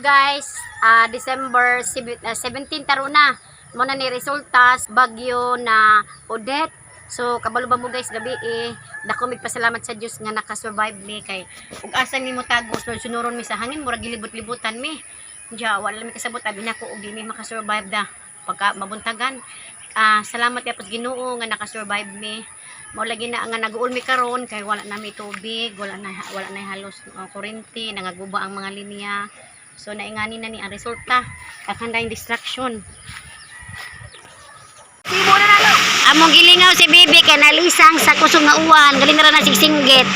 guys, December 17 taro na. Mo na ni resulta sa bagyo na Odette. So kabalo ba mo guys gabi eh dako mig pasalamat sa Dios nga nakasurvive mi kay ug asa mi mo tagos sunuron mi sa hangin, murag gilibot-libutan mi. Diya wala mi kasabot, abi nako og di mi makasurvive da pagka mabuntagan. Salamat ya pud Ginoo nga nakasurvive mi. Mao lagi na nga nag-uol mi karon kay wala na mi tubig, wala na halos kuryente, nangaguba ang mga linya. So naingani na ni ang resulta. Kakanda yung distraction. Among gilingaw si Bibi kay nalisang sa kusog nga uwan, galing ra na sigsinggit.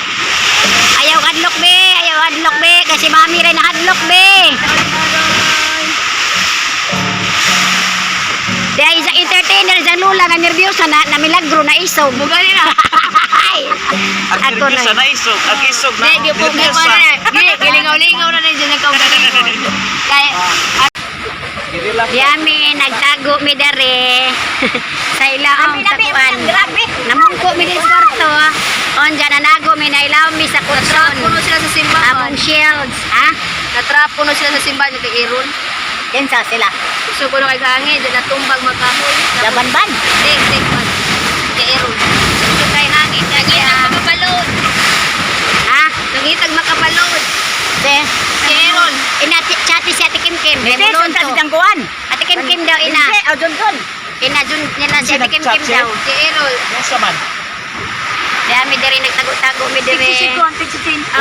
Ayaw adlok be, ayaw adlok be kasi mami rin adlok be. Dahil sa entertainer sa lula na nervyosa na, na milagro na isog. Bugali na. Ay. Ang Ako nervyosa na. na isog. Ang isog na. Di, di po, di po nervyosa. na. Gilingaw-lingaw na na dyan ang kaugalingon. Kaya, Girila. Yami, nagtago mi dere sa ilaong takuan. Namungko mi din sa kwarto. Onja nanago mi na ilaw mi sa kutson. natrap puno sila sa simbahan. Among shields, ha? Natrap puno sila sa simbahan kay Aaron. Kinsa sila? So kuno kay hangin, dyan natumbag makahoy. Laban-ban. Di, di, man. Kay Aaron. So kay hangin, nangitag makabalod. Ha? Nangitag makabalod. Se? Kay Aaron. Ina chati si Ate Kim Kim. Remulon to. Ate Kim Kim daw ina. Ina jun nila si Ate Kim Kim daw. Kay Aaron. Yung man. Kaya mi dere nagtago-tago mi dere. Ang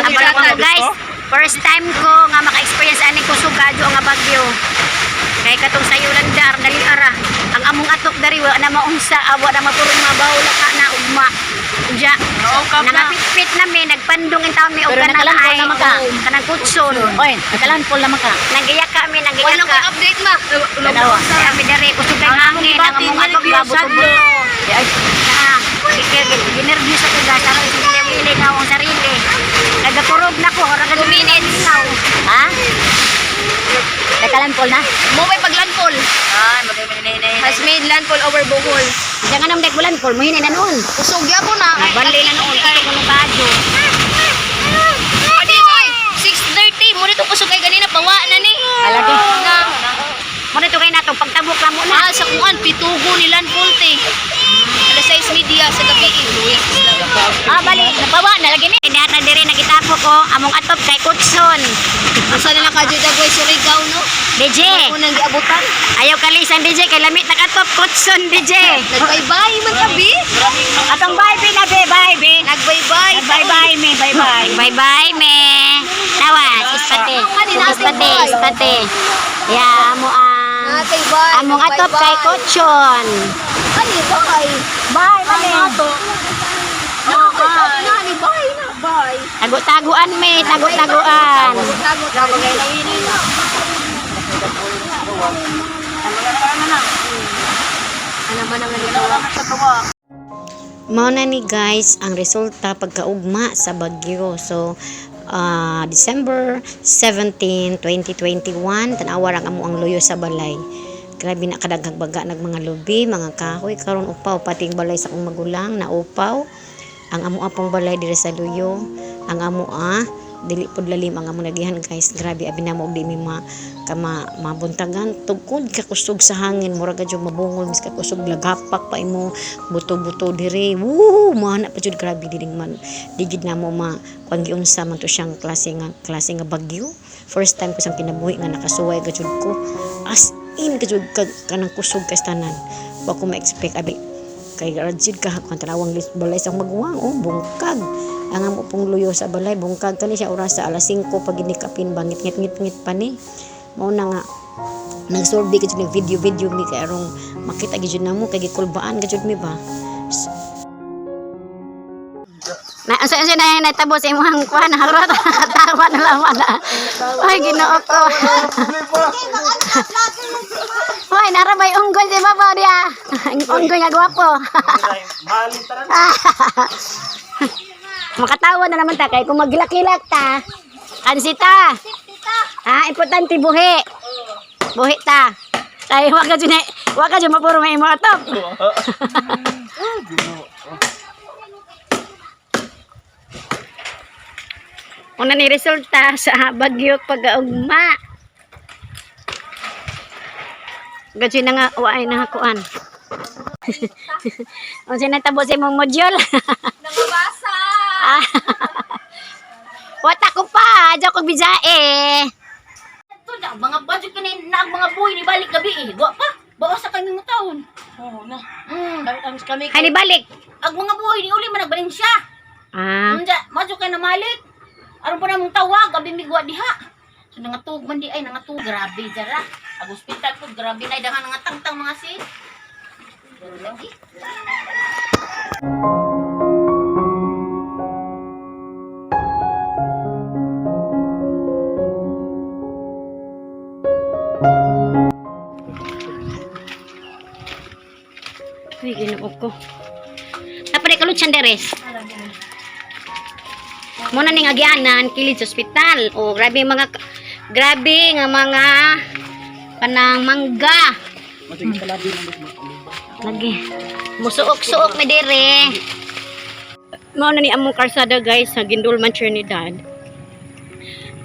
Ang bala ko bigat. guys, first time ko nga maka-experience ani kusog kadyo nga bagyo. Kay katong sa Yolanda, dali ara. Ang among atok dari wa na maunsa, awa na mapurong mabawla ka na ugma. Uja. Nangapitpit na mi, nagpandong in taon mi og Pero kanang nakalandfall ay, naman ka. kanang kutson. Oy, nakalandfall naman ka. Nagiyaka mi, Wala nagiyaka. kang update ma. Dalawa. Kaya mi dari kusog kay hangin, ang among atok gabot-buto. Ay, Na, ginervyos ako guys, aron sige na akong sarili. Nagakurog na ko, ora ka 2 minutes. Ha? Nakalandfall na? Mo may paglandfall. Ay, magaling. Has made landfall over Bohol. Diyan nga naman nagbulan, Paul, muhinay na noon. Usog ya po na. Nagbanlay na noon, ito kung kadyo. Adi boy, 6:30 mo nito kusog kay ganina pawa na ni. Alagi. Na. Muna ito kayo nato, pagtabok lang mo na. Ah, sa kuan pitugo ni landfall te. Alas 6:30 sa gabi. Luya sa sila. Ah, bali, napawa na lagi ni. Inata diri nagitapok ko, among atop kay Kutson. Asa na lang ka Dagway Surigao no? DJ, Unang giabutan. ayaw kalisan DJ, kay lamit nakatop Kutson DJ. Nagbaybay man tabi. Atong bye be na be, bye be. Nagbaybay. Bye bye me, bye bye. Bye bye me. Tawas, ispate. Ispate, ispate. Ya, amo ang Natay bye. among atop kay Kutson. Ani bye. Bye, bye. Oh, bye. Nani bye na bye. Tago-taguan me, tago-taguan. Tago tago. Ano man ang nagawa? Mao na ni guys ang resulta pagkaugma sa bagyo. So December 17, 2021, tan-awa ra ang amo ang luyo sa balay. Grabe na kadaghang baga nag mga lubi, mga kahoy karon upaw pati ang balay sa akong magulang na upaw. Ang amo apong balay diri sa luyo, ang amo dili pud lalim ang amo nagihan guys. Grabe abi na mo og di mi ma kama mabuntagan tugkod ka kusog sa hangin, mura ka jud mabungol mis ka kusog, lagapak pa imo buto-buto dire, woo, mana pa jud. Grabe dining man di jud namo ma kuan giunsa man to siyang klase nga bagyo. First time ko sa kinabuhi nga nakasuway ka jud ko, as in ka jud ka kanang kusog ka sa tanan. Wa ko ma-expect abi kay rajid ka kung tanawang balay sa akong maguwang, oh, bungkag ang amo pong luyo sa balay, bungkag kani siya oras sa alas 5 pag ginikapin ba, ngit ngit ngit ngit pa ni. Mao na nga nagsurvey ka jud, video video mi kay arong makita gyud namo kay gikulbaan ka jud mi ba. Na asa asa na natabo sa imong kuan harot tawa na lang wala. Ay, Ginoo ko. Hoy, nara may unggoy si baba diya. Ang unggoy nga gwapo. Malin taran. Makatawa na naman ta kay kung maglakilak ta. Kansita. Ah, importante buhi. Buhi ta. Kay wa ka jud wa ka jud mapuro may imo atop. Una ni resulta sa bagyo pag-augma. Gadyo na nga waay na kuan. Unsa na tabo sa imong module? Nangabasa! Wata ko pa, adyo ko bijae. Ito na, mga budget ka na na ang mga buhay ni balik gabi eh. Wa pa, bawa sa kami mo taon. Oo na. Kami kami. Ay ni balik. Ang mga buhay ni uli man nagbalin siya. Ah, Unja, madyo kay na malik. Aron pa namong tawag, gabi migwa diha. So nangatug man di ay nangatug grabe jara. Ag ospital ko grabe na dangan nangatangtang mga sis. Pero lagi. Uy, Ginoo ko. Napare kalud deres. Muna ning agyanan kilid sa ospital. O grabe mga grabe nga mga kanang mangga. Lagi. Musuok-suok mi dire. Mao na ni among kalsada guys sa Gindulman, Trinidad.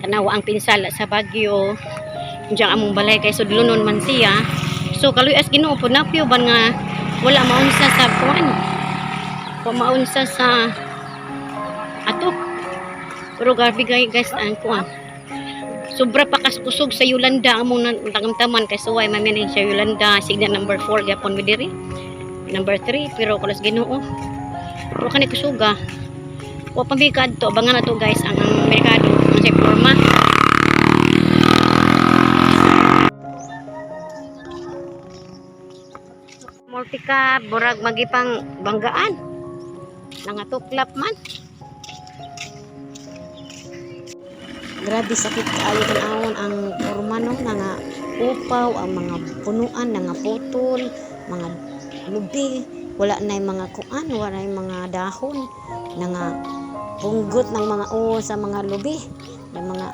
Tanawa ang pinsala sa Baguio. Diyan among balay kay sudlonon man siya. So kaluy-as Ginoo po napyo ban nga wala maunsa sa kuan. Wa maunsa sa ato. Pero grabe guys, guys ang kuan. Sobra pa kaskusog sa Yolanda among natamtaman kay suway mami sa Yolanda signal number 4 gyapon mi diri. Number 3 pero kalas Ginoo. Pero kani kusuga. Wa pa mi kadto abangan na to guys ang merkado ang sa forma. Multika burag magipang banggaan. Nangatuklap man. Grabe sakit kaayo tan-awon ang forma no nga upaw ang mga punuan nga putol, mga lubi, wala na yung mga kuan, wala na yung mga dahon, na nga punggot ng mga uo sa mga lubi, ng mga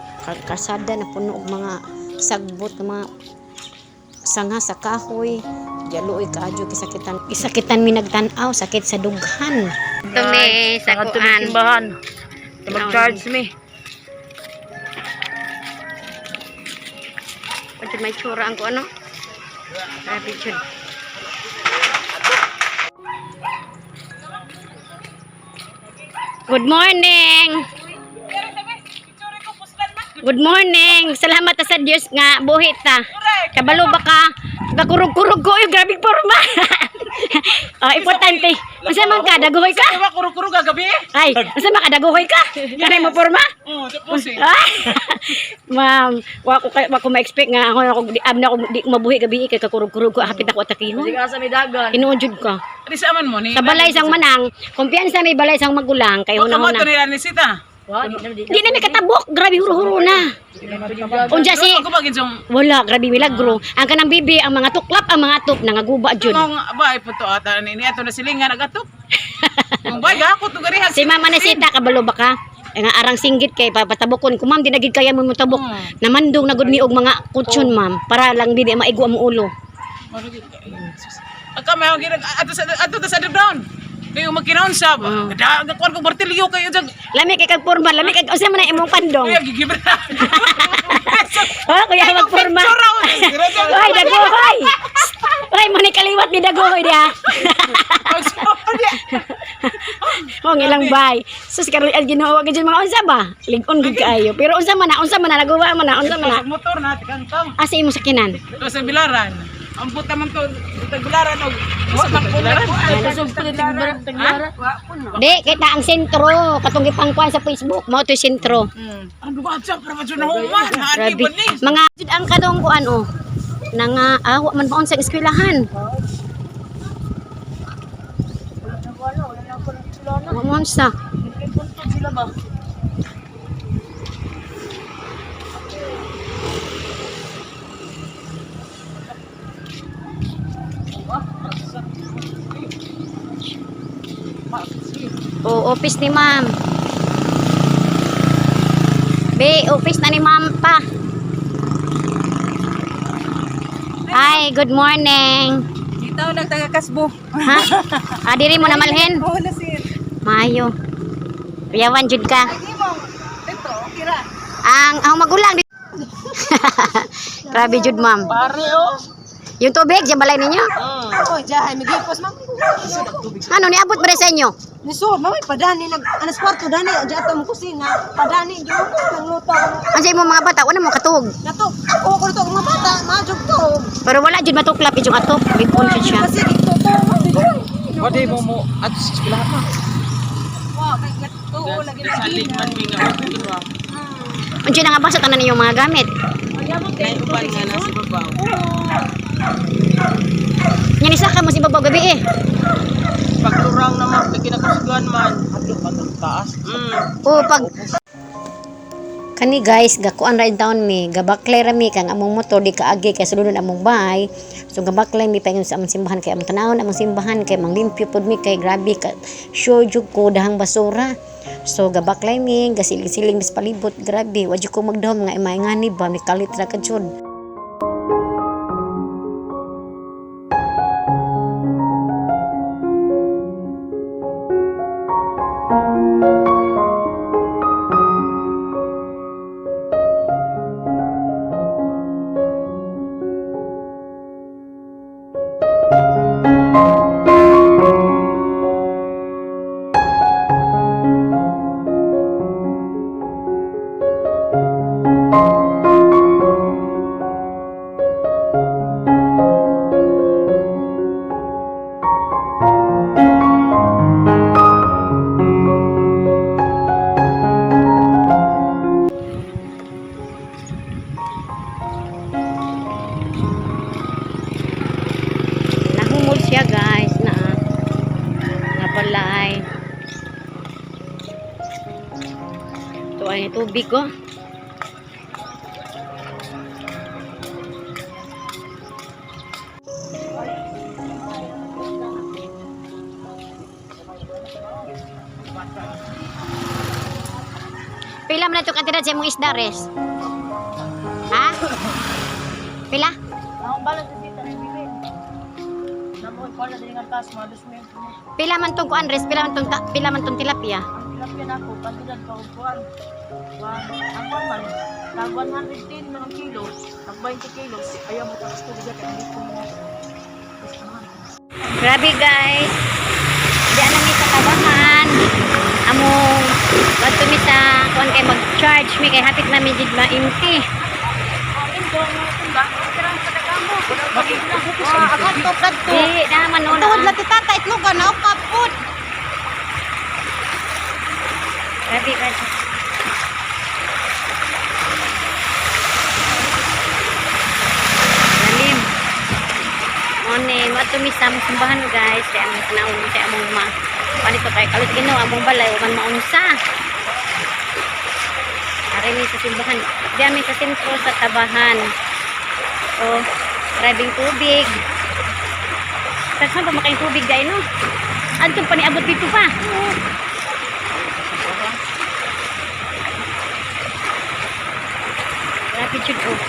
kalsada na puno og mga sagbot ng mga sanga sa kahoy. Diyaluoy kaadyo kisakitan. Isakitan mi nagtan-aw, sakit sa dughan. Tumi sa kuan. Simbahan. Mag-charge mi. Pwede may tsura ang kuan no? Grabe jud. Good morning. Good morning. Salamat ta sa Dios nga buhi ta. Kabalo ba ka? Gakurog-kurog ko, oy, grabe porma. Ah, importante. Unsa man ka daguhoy ka? Diba kurog-kurog gagabi? Ay, unsa man ka daguhoy ka? Kanay mo porma? Oo, sa pusi. Ah! Ma'am, wa ko kay wa ko ma-expect nga ako ako di am na ako di ko mabuhi gabi kay kakurog-kurog ko hapit ako atakihon. Sige asa may dagan. Tinuod jud ka. Di sa aman mo ni. Sa balay sang manang, kumpiyansa may balay sang magulang kay Huwag ka mo una-una. ito nila ni Sita. Wa, di na di. Di na may katabok, grabe huro-huro na. Unja si Ako ba ginsong wala, grabe milagro. Ang kanang bibi, ang mga tuklap, ang mga tup nangaguba jud. mong ba iputo ata ni ni ato na silingan agatok. Kung ba gakot to gari Si Mama Nasita kabalo ba ka? Nga arang singgit kay papatabokon ko ma'am di na gid kaya mo motabok. Namandong na gud mi og mga kutsyon ma'am para lang dili maigo ang ulo. Agka may ang ato sa ato ta sa underground. Kayo magkinaon sa da kuan ko martilyo kayo dyan. Lami kay kag porma, lami kag unsa man na imong pandong. Kuya gigibra. Oh, kuya magporma. Oy, dagohoy. Oy, mo ni kaliwat ni dagohoy diha. Mo ang ilang bay. Sus karon ang Ginoo gid mga unsa ba? Lig-on gid kaayo. Pero unsa man na naguwa man na, unsa man na. Motor na tikang tang. Asa imong sakinan? To sa bilaran. Ang puta man to sa bilaran og sa bilaran. Di kita ang sentro katong gipangkuan sa Facebook mao to sentro. Ang duga siya para ba na human. Ani Grabe. ba ni? Mga jud ang kanong kuan oh. Nanga awa man paon sa eskwelahan. Wa man sa. Oh, office ni ma'am. Be, office na ni ma'am pa. Hi, good morning. Dito nagtaga kasbo. Ha? Ah, diri mo na malhin. Oh, na sir. Maayo. Kuyawan jud ka. Ito, okay ra. Ang magulang. Grabe jud, ma'am. Pare oh. Yung tubig sa balay ninyo? Oh, jahay migipos man. Ano niabot ba rin sa inyo? Nisod, maway padani nag anas kwarto dani diya mo kusina. Padani gyud ko nang luto ako. Ang sa imong mga bata wala mo katuog. Nato, ako ko to mga bata, majog to. Pero wala jud matuklap ijong ato. Bigpon jud siya. Kasi dito to mo. Wadi mo mo at sa eskwelahan ma. Wow, kay gato lagi Salig man mi nga ba. Unsa na nga basa tanan ninyong mga gamit? Nay uban nga nasa babaw. Nya ni saka mo si babaw gabi eh. Paglurang naman kay kinakasugan man. Hadlok man ang taas. O pag kani guys, gakuan ra in taon mi, gabaklay ra mi kang among motor di kaagi kay sulodon among bahay. So gabaklay mi paingon sa among simbahan kay among tanawon among simbahan kay manglimpyo pud mi kay grabe ka sure jud ko dahang basura. So gabaklay mi, gasiling-siling mis palibot, grabe wa jud ko magdahom nga imay ngani ba mi kalit ra ka jud. Nahumol siya guys na napalay. Ito ay tubig oh. Pila man na ito kantidad sa imong isda, Res? Ha? Pila? Ang balag sa sita rin bibig. Namuhay ko na din ang taas, mga 2,000. Pila man tong kuan, Res? Pila man tong, pila man tong tilapia? Ang tilapia na ako, kantidad pa og kuan. Ang kuan man, tag 110 man ang kilo, tag 20 kilos. Ayaw mo taas tubig kay hindi ko mo. Grabe guys. Di na mi sa tabangan. Among kadto mi sa kuan kay mag-charge mi kay hapit namin jud ma-empty. Kadto kadto. Di naman no. Tuhod lang ti tata itlogan na kapod. Grabe guys. Lalim. One, mo mi sa among simbahan guys. Kay among tanawon sa among ma. Panito kay kalut Ginoo among balay uman maunsa. Ari mi sa simbahan. Di ami sa sentro sa tabahan. O, driving tubig. Saan pa makaing tubig dahil no? Adto pa niabot dito pa. Grabe jud oh.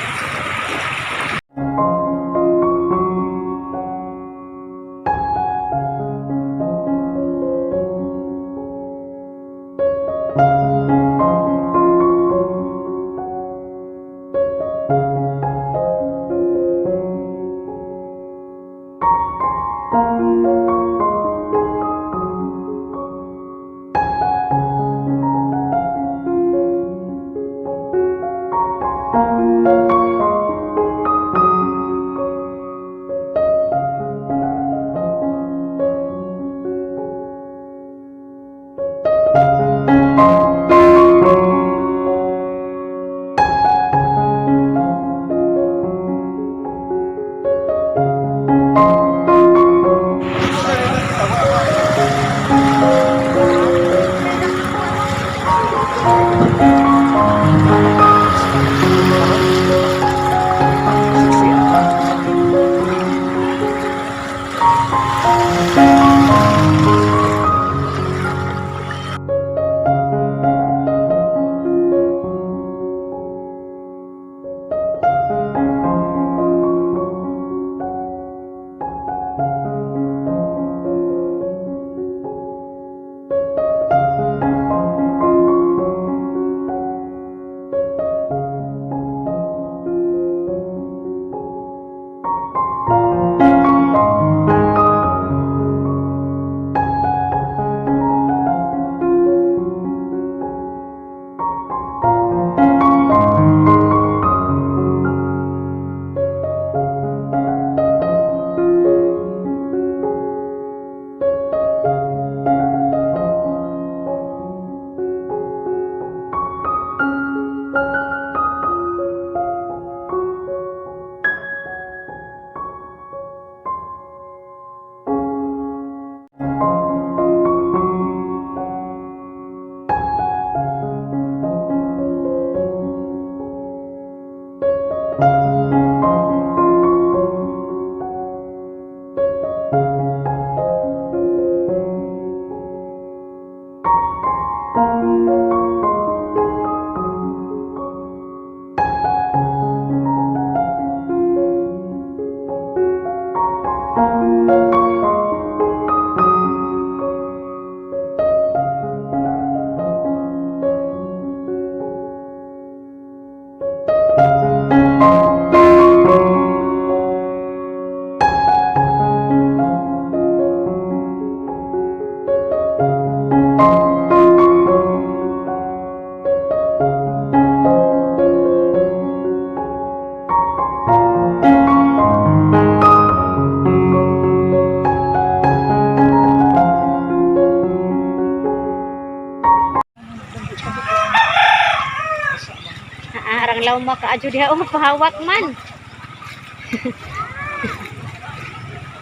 Ang lawma ka adyo diha, oh, pahawak man.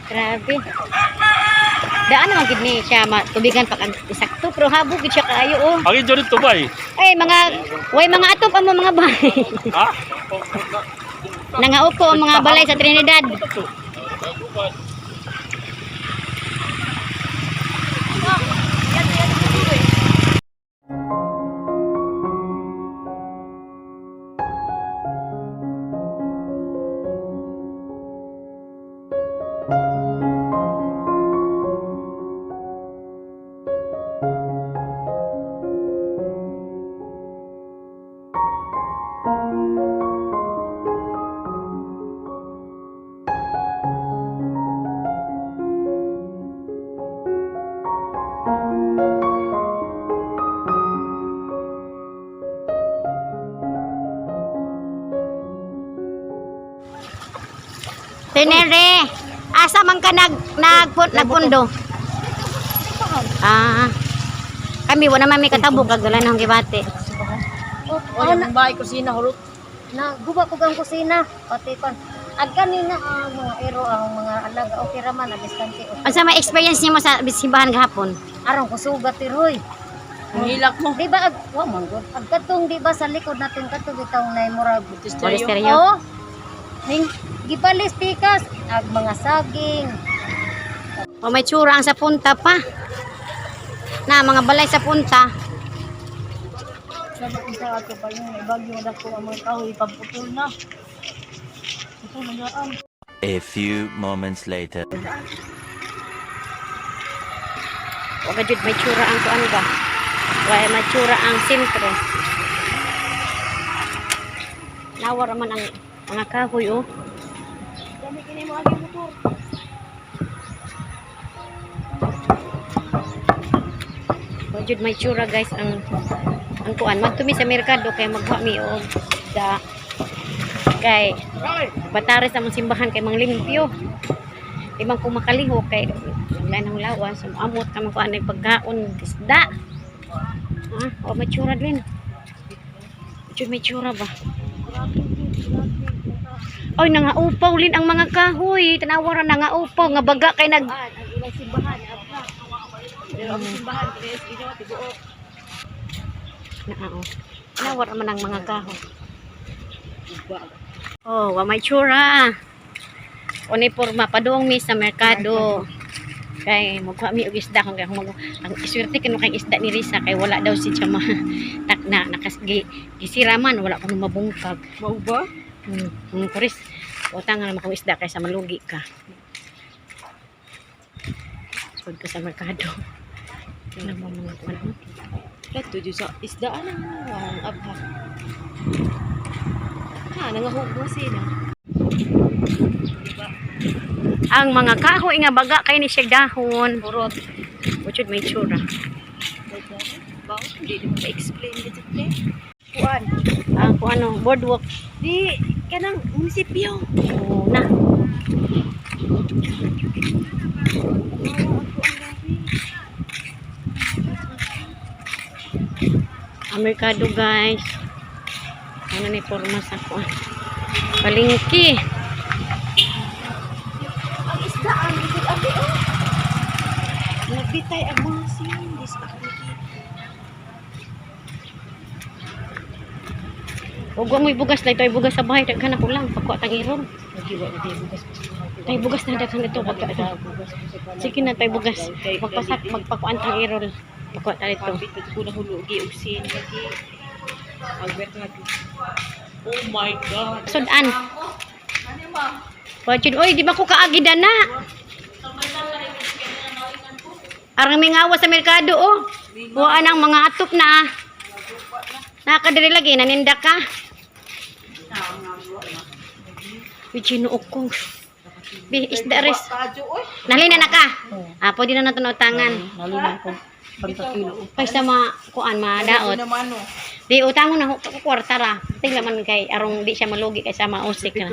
Grabe. Daan naman gid ni siya matubigan pag sakto pero habog gid siya kaayo oh. Ang injo dito ba eh? Ay mga way mga atop ang mga balay. Ha? Nangaupo ang mga balay sa Trinidad. Tenere, asa man ka nagpundo? Ah. Kami wala man may katabok kag dala nang gibati. Oh, na bahay kusina hurot. Na guba ko ang kusina pati kon. Ag kanina ang mga ero ang mga alaga okay ra man abistante. Unsa may experience nimo sa simbahan gahapon? Aron ko sugat tiroy. Hilak mo. Di ba ag wa man gud. Ag katong di ba sa likod natin katong bitawng nay murag. Monasteryo. Oh. Ning gipalis pikas ag mga saging. O may tsura ang sa punta pa. Na mga balay sa punta. Sabi ko sa ato pa yung ibagyo nga dako ang mga kahoy pagputol na. Putol na daan. A few moments later. Wa ka jud may tsura ang kuan ba? Wa may tsura ang sentro. Nawara man ang mga kahoy oh. Dami kini mo agi motor. Wa jud may tsura guys ang kuan. Magtumi sa merkado kay magwa mi og da kay batares among simbahan kay manglimpyo. Di man ko makalihok kay wala nang lawas, amot ka man kuan pagkaon isda. Ah, wa may tsura din. Jud may tsura ba? Oy, nangaupaw lin ang mga kahoy. Tanawa ra nangaupaw nga baga kay nag Ang ilang simbahan abra. Pero ang simbahan tres inyo tibuok. Naa, oh. Tanawa ra man ang mga kahoy. Oh, wa may tsura. Uniporma padung mi sa merkado. Kay magkuha mi og isda kung kay mag ang swerte kanu kay isda ni Risa kay wala daw si siya ma takna nakasgi gisiraman wala kuno mabungkag. Mao ba? Kuris utang nga naman kung isda kaysa malugi ka. Sud ka sa merkado. Ano mo mga kuan? Kato jud sa isdaan ang ang abha. Ha, nangahugmo sila. Ang mga kahoy nga baga kay ni siya dahon. Hurot. Wachud may tsura. Ba, hindi mo ma-explain dito te. Kuan. Ang kuan ano, boardwalk. Di kanang munisipyo. Oh, na. Ang merkado guys. Ano ni forma sa kuan. Palengke. Ang isdaan ikot abi oh. Nagbitay ang mga sin dis ako. Ug wa mo'y bugas dahil tayo bugas sa bahay daghan ako lang pagkuha tang iron. Tayo bugas na daghan ito pagka Sige na tayo bugas. Magpasak magpakuan tang irol. Pagkuha tayo ito. Kapit ko na hulugi og sin lagi. Alberto nga. Oh my God. Sudan. Wajud, oy, di ba ko kaagida na? Arang mingawa sa merkado, oh. Buwan ang mga atop na, ah. Nakadiri lagi, naninda ka. Uy, Gino, ko. Bi, isda res. Nalina na ka. Ah, pwede na nato na utangan. Naliman ko pagkakilo. Kaysa ma, kuan, madaot. Naman oh. Di utangon na ko kwarta ra. Tingla man kay arong di siya malugi kaysa mausik na.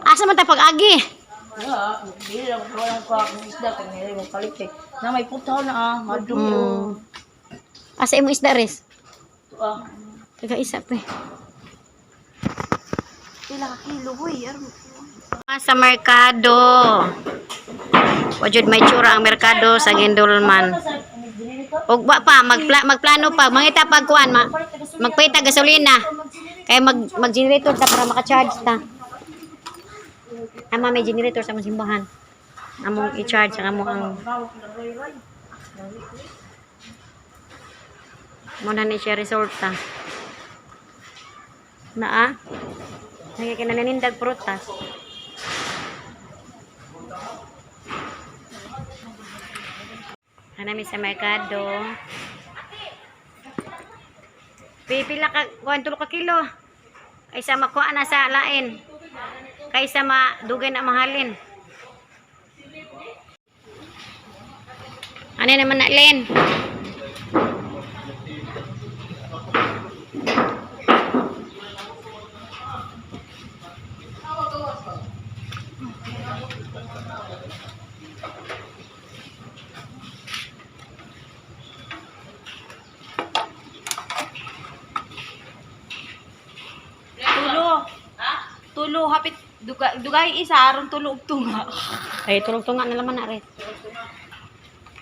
Asa man ta pag-agi? Ya, dili lang ko lang ko akong isda kay nila mo palit kay na may putaw na ah, madto. Asa imo isda res? Ah. Taga isa pa. Eh. Pila ka kilo hoy, aron. Sa merkado. Wajud may tsura ang merkado sa Gindulman. Ug wa pa magplano pa mangita pag kuan ma, magpita gasolina. Kay mag generator ta para maka-charge ta. Ama may generator sa among simbahan. Among i-charge ang among ang Mo na ni siya resulta. Naa. Nagkikinanindag prutas. Hanami sa merkado. Pipila ka, kuan tulo ka kilo. Kaysa makuha na sa lain. Kaysa madugay na mahalin. Ano naman na, Len? Tulo. Tulo hapit dugay, dugay isa aron tulo og tunga. Ay, tulog tunga na laman na, Res.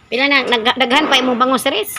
Pila na, daghan pa imong bangos, Res.